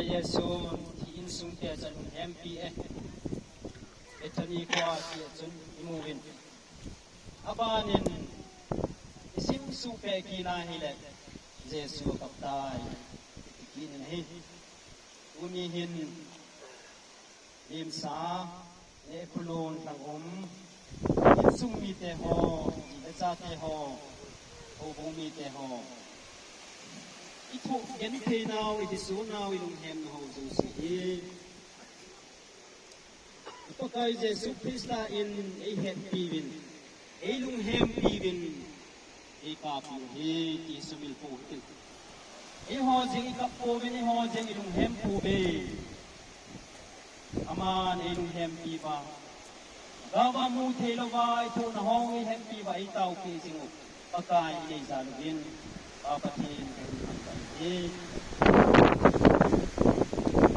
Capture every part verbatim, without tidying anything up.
Jesu thi insung te chun hempi e. Bethany khoa ti chun imuvin. Abanin isim suh peh kit na hile Jesu akap tai. Kinin ahi. Tuni hin limsa le khulun lhang um, insung mite ho, ji le chate ho, houbung mite ho, i thoh genthei nau, i tison nau, i lunghemna ho jouse hi Pakai Jesu Christa in ei hetpi uvin, ei lunghempi uvin, ei kapi u ahi ti sumil pou hitin. Eiho jeng i kap pouvin, eiho jeng i lunghem pouve. Aman ei lunghempi uva, gava mu thei louva i thohna ho ei hempi uva ei taopi jing u Pakai i nei jal uvin, Pa Pathen ka hin thangvah e.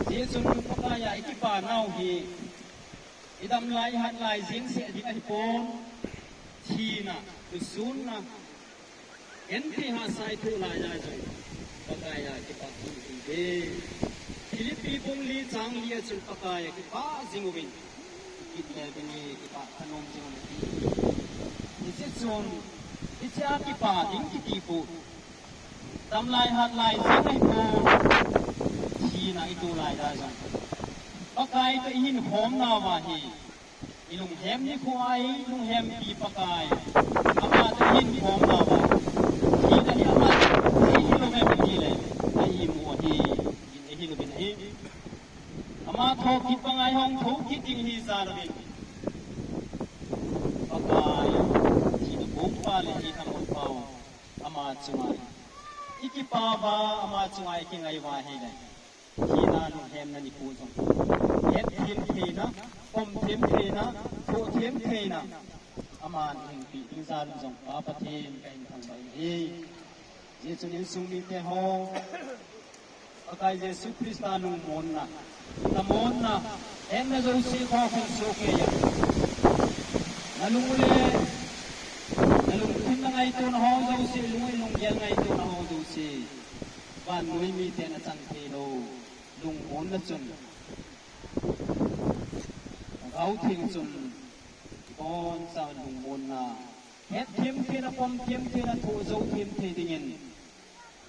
Hijeh chun Pakai a i kipa nau hi i dam lai, i hat lai jeng seh ding ahipon, thina, lusonna, genthei hahsa i thoh lai lai jong Pakai a kipah hung hung e. Philippi bung li chang li a chun Pakai a kipah jing uvin, kit le bung e, kipah thanom jing uvin. Hijeh chun hiche a kipah ding kiti khu dam lai hat lai jeng ahipon, thina i thoh lai lai jong Pakai toh i hin khom nauva hi i lunghem nikho a i lunghempi Pakai, ama toh i hin khom nauva, thina hi ama toh i hi lunghem ti le, a imu ahi, i hin i hin uvin ahi. Ama thokit banga i hung thokit ding hi jal uvin, Pakai, thina kong pa le thina kong pau, ama chunga i kipa uva, ama chunga i kingai uva hile, thina lunghemna nikho jong, hetthem theina, pomthem theina, thohthem theina, aman hingpi ding jal u jong Pa Pathen ka hin thangvah e. Hijeh chun insung mite ho, Pakai Jesu Christa lungmonna, lhamonna, hetna jouse khokhel soh keiya, na lung u le na lungthim na ngaitona ho jouse, lung u le lunggel ngaitona ho jouse, vannoi miten achang theilou lungmonna chun, Lhagao Theng chun iboncha lungmonna, hetthem theina, pomthem theina, thoh jou them thei dingin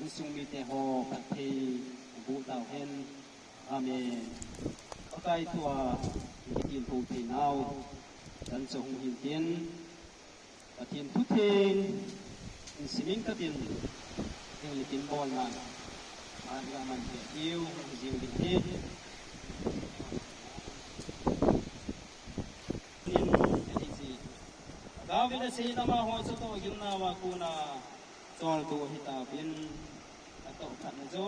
insung mite ho phatthei boh tauhen. Amen. Pakai thua i kitilkhou theinau chan chu hung hin tin, Pathen thutheng in siming katin, hing le kin bolna, an ga man pe diu, jing ding hi. In, in si. Gavin a sei nama ho chu toh gimna va kuna, chol tu hi ta bin, a toh khat na jo,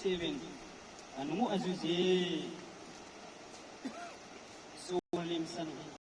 sivin, a nu a ju ji. Su lim san.